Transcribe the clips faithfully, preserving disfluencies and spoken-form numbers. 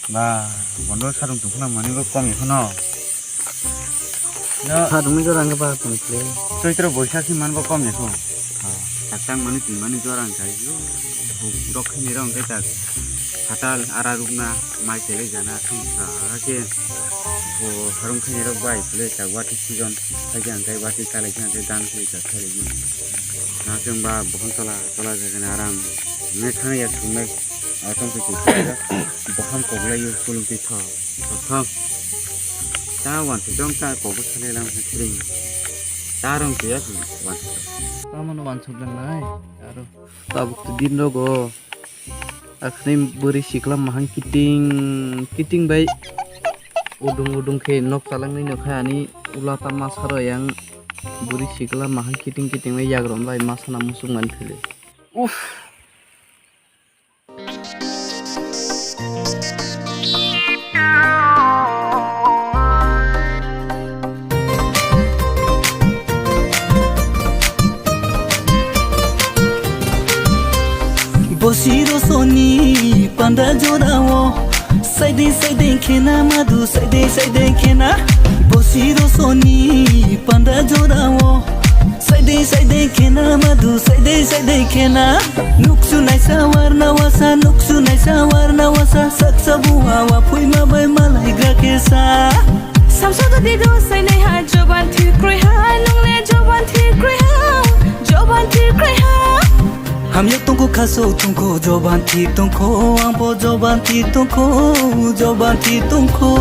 Ba, bondo sarung tongkhna mani bo kom ikhono. No. Sarung ni jora hwnkhe ba tongkhe. Choitro boisa si man bo kom ikho. Ha, tak tang mani tin mani jora hwnkhe. Yo, dok khaini rong khe tak. Hatal ara rukna mai tele jana thum sa ke. Bo harung khaini rok bai phle tak wati season. Khai jang kai wati kalai jang kai dan khai tak khai. Na chwng ba bohon tola tola jagani aram. Ne thang ya thungnai. Atong khe khe boham koglai yo kulum twi tho. Tho. Ta wan se dong ta kok bo sale lang se kring. Ta rong se ya wan se. Tamo no wan suk lang nai. Aro. Tabuk to din rogo. Akhni bwrwi sikla mahang kiting kiting bai. Udung udung khe nok chalangni nokha ani ula ta masa ro yang bwrwi sikla mahang kiting kiting bai yagrom bai masa na musuk man phili. Uff. Bosi rosoni panda jorao, saideng saideng khena madu, saideng saideng khena. Bosi rosoni panda jorao, saideng saideng khena madu, saideng saideng khena. Nuksu naisa warna wasa, nuksu naisa warna wasa, saksa buwa wa phuima bai malai gra kesa. Samsung to dido sainai ha, joban thikroi ha, nungle joban thikroi ha, joban thikroi ha. Hamya tongkho khaso tongkho, joban thik tongkho, angbo joban thik tongkho, joban thik tongkho.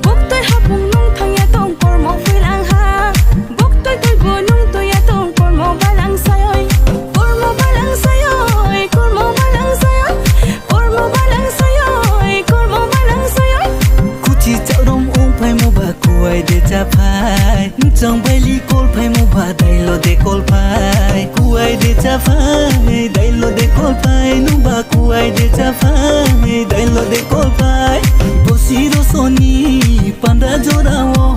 Buktui hapung nung thangya tong kormo phuilang ha. Buktui tui bo nung tuya tong kormo balang sayoi. Kormo balang sayoi, kormo balang sayoi. Kormo balang sayoi, kormo balang sayoi. Kuchi chaurom ung phai mo ba kuai de cha phai. Chang baili kol phai mo ba dailo de kol phai. Kuai de cha phai, dailo de kol phai. Nung ba kuai de cha phai, dailo de kol phai. Bosi rosoni panda jorao.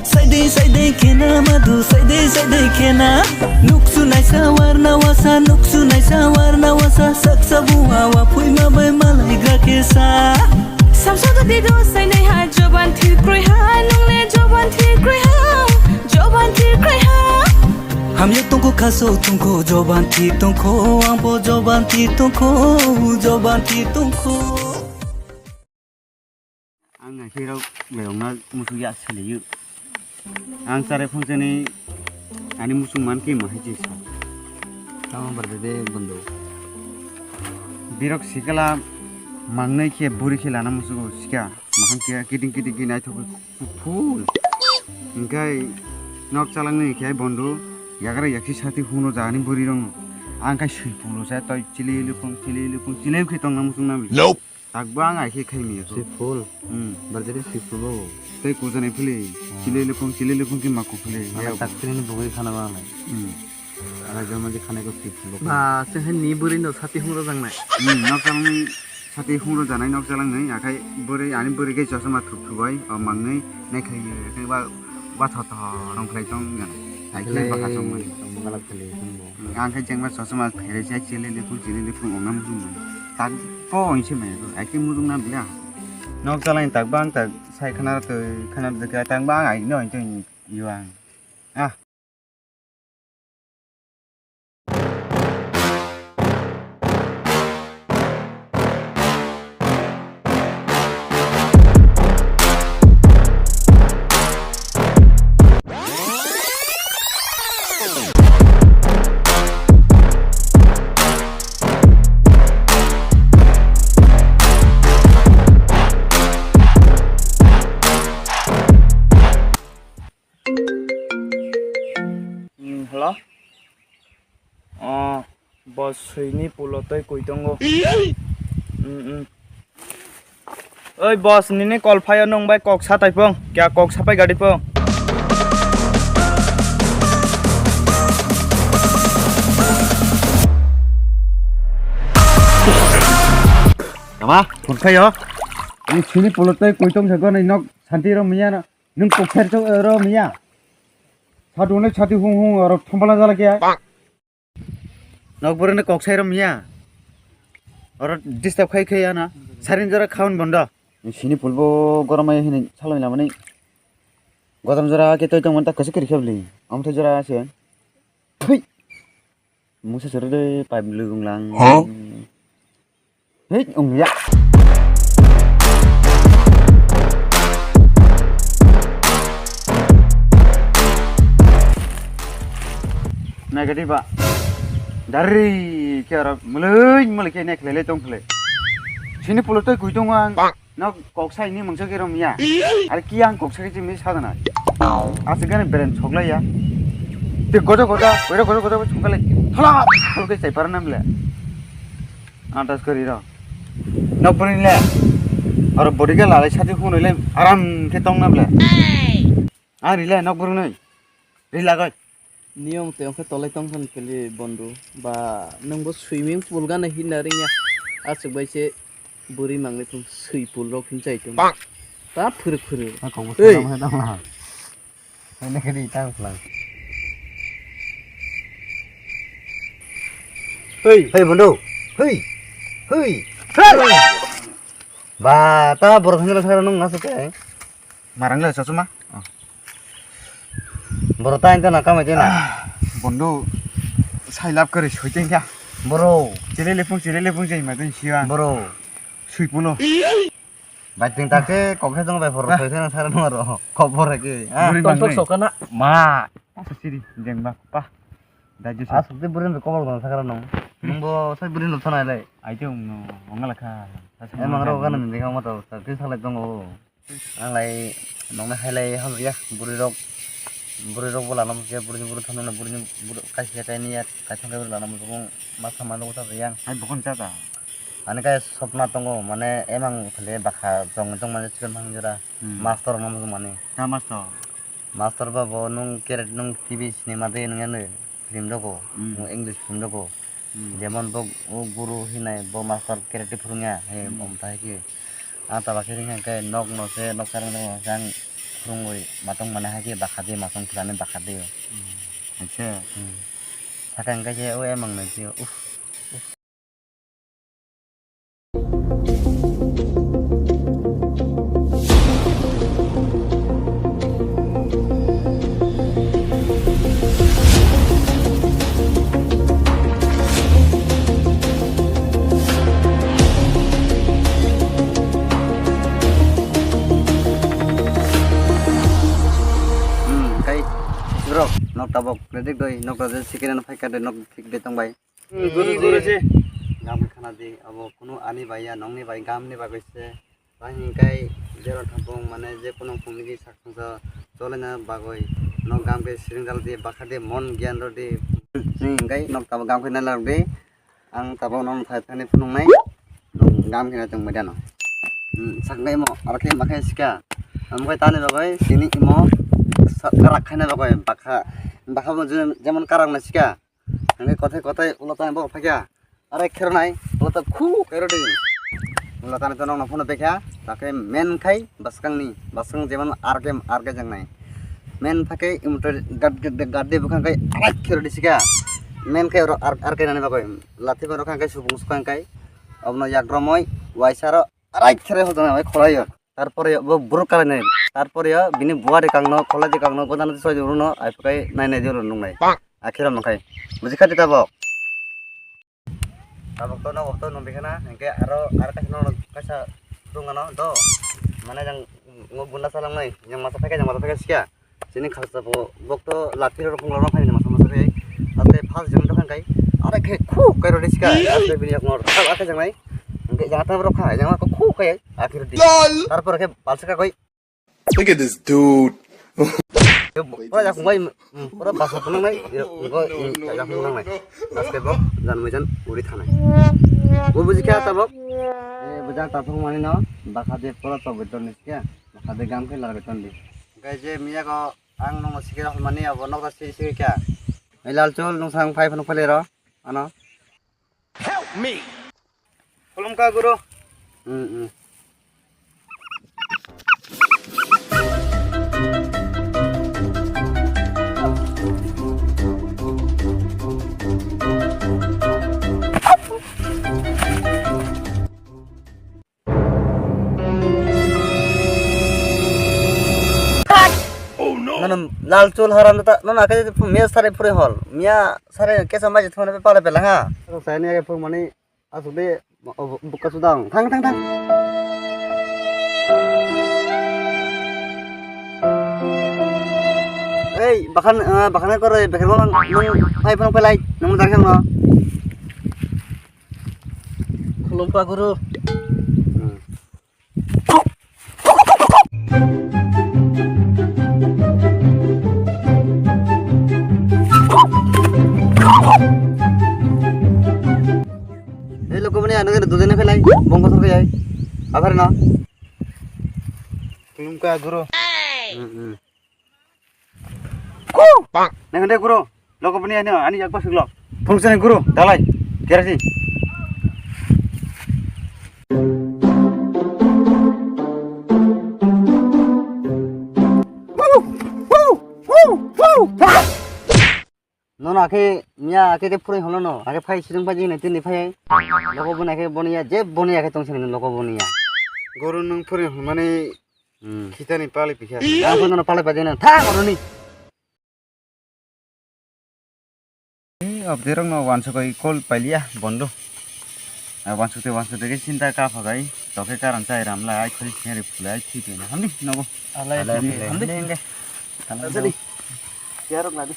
Saideng saideng khena madu, saideng saideng khena. Nuksu naisa warna wasa, nuksu naisa warna wasa. Saksa buwa wa phuima bai malai gra kesa. Samsung to dido sainai ha, joban thikroi ha, nungle joban thikroi ha, joban thikroi ha. Hamya tongkho khaso tongkho, joban thik tongkho, angbo joban thik tongkho, joban thik tongkho. Ang naikhe rok lerokna musuk ya saliyo. Ang chare phone chani ani musuk man khe ma hai se sa. Tamo barde de bondo. Birok sikala mangnai khe buri khe lana musugo sika. Mahang khe kiting kiting khe naithok phul. Hingkai nok chalangni khe bondo yagra yaksi sati huno jani buri rong. Ang khai sui phulo sa toi chili lukung chili lukung chili khe tongna musuk nami. Nope. Takbo ang ai khe khai miya kho. Si phul. Hmm. Barjari si phul bo. Tei kujanai phili. Hmm. Chili lukung, chili lukung khe mako phili. Ala takchini bugui khana ba nai. Hmm. Ala jama je khana ko si phul. Ba, se hai ni buri no sati hung rojang nai. Hmm, nok chalangni sati hung rojanai nok chalangnai, akhai buri, ani buri khe chosma thup thubai, o mangnai, nai khai, khai ba, ba tho tho rong khlai tong jana. Hai khe ba kachong mani. Tong galak khali tong bo. Ang khe jengma chosma pherai se chili lukung, chili lukung ongna musung mani. Tak po ong se mani ko, ai khe musung na bila. Nok chalai tak bang tak sai khana to khana de ka tang bang ai no to yuang. Ah. Hmm, hello? Oh, boss Srini pulo tei koi tongo? Hmm, hmm. Oi boss, nini call phaio nwng bai kok satai pong. Kya kok sapai gadi pong? Tama, phone khaio. Ni sini pulo tei kuitong sa gani nok santi ro miya na. Nung kokser chok ro miya. Sadu ne sati hung hung aro thombala jala kya. Nok boro ne koksai ro miya. Oro disturb khai khai ana. Sarin jora khaun bondo. Sini pulbo goromai hini salai lamani. Godam jora ke toi tong manta kasi kiri khabli. Amtha jora se. Thui. Musa suru de pipe lugunglang. Huh? Hei, wngya. Negative ba. Dari ke aro mulai mulai ke nek lele tong khle. Sini pulo toi kui tong ang. Nok koksa ini mangsa ke rom ya. Ari ki ang koksa ke jimi sadana. Asik gane beren choklai ya. Te goda goda, goda goda goda choklai. Thala, thala ke sai paranam le. Antas kari ro. Nok bwrwini le. Aro body ke lalai sati hunoi le aram ke tong nam le. Ang ri le nok bwrwini. Ri lagoi. Niyom te ongkhe tolai tong khan kili bondu. Ba nwng bo swimming pool gana hinna ringya. Aswk bai se bwrwi mangni thung swi pool rok hin chai tong. Ta phwrwk phwrwk. Ei. Hei, hei, bondu. Hei. Hei. Ba, ta borok hinna sakra nung ngasuk kai. Marang le chosma. Borok ta ente na kamai tena. Bondu sai lab kari sui tengkha. Boro. Chile lepung, chile lepung jai ma den siya. Boro. Sui pulo. Bai ting ta ke kok he jong bai phoro soi thang sar no ro. Kok bor ke. Ah. Buri tong tok mangnai. Sokana. Ma. Asa siri jeng ba pa. Daju sa. Asuk de burin ko bor don sakra nung. Nung bo sai burin lo thana le. Ai te ung no. Ongala kha. Emang ro kana ni kha ma to. Sa ke sa le tongo. Ang lai nokni hai lai hamya bwrwi rok, bwrwi rok bo lana muchungya, bwrwi ni bwrwi thangmani bwrwi ni bwrwi kaisa kainwi ya kaitham khe bwrwi lana muchungo ma sama nugwi ta yang. Hai bokon cha ta. Ani kai sopna tongo mane emang phale bakha chong chong mane chikon thang jora Hmm. Master no muchung mani. Ta master. Master ba bo nung kerek nung T V cinema de nung ano. Film rogo, Hmm. English film rogo. Hmm. Jemon bo o guru hinai bo master karate phwrwngya, he, Hmm. Omtha hai khe. A taba khe ringkha khe nok no se, nok karang no se ang phwrwngwi matong mane hai khe bakha de, matong philani bakha de. Hmm. Acha. Hmm. Sakang khe o emang nai se, uff, uff. Hmm, kai, bro, nok tabok, ready doi, nok rajin sikirano phaikha de, nok thik de tongbai. Hmm, guru, guru se. Gam khana di, abo kunu ani bai ya, nongni bai, gamni bagwi se. Ba hinkai jero thapung mane je kunu phungni sak sangsa cholena bagwi, nok gam khe siring jal di, bakha di, mon gyan rw di. Ni hinkai nok tabo gam khe nalai rw di. Ang tabo nong thai thani phunuk nai. Gam khe na tong meda no. Hmm, sak ngai mo, ar khe ma khe sika. Am khe tani bagwi, sini imo sa-, karak khaina bagwi, bakha, bakha bo je-, jemon karak na sika. Hingke kothai kothai ulo tang bo phakya. Arai khero nai, ulo ta khu khero di. Ulo tang to nong phone bekya, ta khe men khai baskang ni, baskang jemon arke arke jang nai. Men phake imto gad gad gad de bukhang kai arai khero di sika. Men khai oro ar arke nani bagoi. Lathi baro khang kai subung sukang kai. Obno yak romoi, waisa ro arai khere hodong nai kholai yo. Tarpore bo buruk kalai nai. Tarpore yo bini buari kangno, kholai di kangno, godano soi di uruno, ai phukai nai nai di uru nung nai. Akhiro nung khai. Buji khati tabok. Tabok to no, to nung bikhana, hingke aro, aro kaisa no, kaisa rung ano, do. Mane jang, ngo bunda salang nai, jang masa phai khe, jang masa phai khe siya. Chini khasa bo bok to lathi rok phung rok phai masa masa khe. Ate phas jang to khan kai. Are khe khu kai rode sika. Ate bini yakmor thal ate jang nai. Hingke jang tam rok kha jang ko khu kai akhir di. Lol. Tarpor khe balsa ka koi. Look at this dude. Pura jak bai pura basa phunang nai. Ngo jak phunang nai. Aste bo jan mujan uri thanai. Bo buji kha tabok. E bujan ta phung mani no. Bakha de pura to beton ni kya. Bakha de gam khe lar beton di. Gai je miya ko. Ang nungno sikira hwnmani abo nokha siri siri kha. Ei Lalchul, nwng sang phai phano phai ro, ano. Help me! Khulumkha guru. Hmm, hmm. Lal chul haram ta, no na ke miya sare phure hol. Miya sare kesa mai thone pe pale pela ha. Sai ni ke phung mani asuk de, o, buka sudang. Thang, thang, thang. Ei, bakhan, eh, bakhan kore, bakhan ko nung phai phang phelai, nung dari no. Khulumpa guru. Hmm. Ei, loko bini ano kene dudene phelai, bongko thangkai ai. Aphar no. Khulumka guru. Hmm, hmm. Nang de guru, loko bini ano ani yak pasuk lo. Phung sene guru, dalai, kerasi. Nono akhe miya akhe de phurui holo no, akhe phai sijung phai jini tini phai. Loko boni akhe boni ya, je boni akhe tong sini loko boni ya. Guru nung phurui hwnmani Hmm. Khitani pali pikha. Ang phone no pali pajena. Tha koroni. Ei, objerok no wansukoi call pailiya bondo. Ah, wansukte wansukte ke chinta ka phagai. Toke karan chai ramla ai khoi seri phulai thipena. Hamdi nogo. Alai Alai thipena. Hamdi. Hamdi. Hamdi. Asadi. Yarok ladi.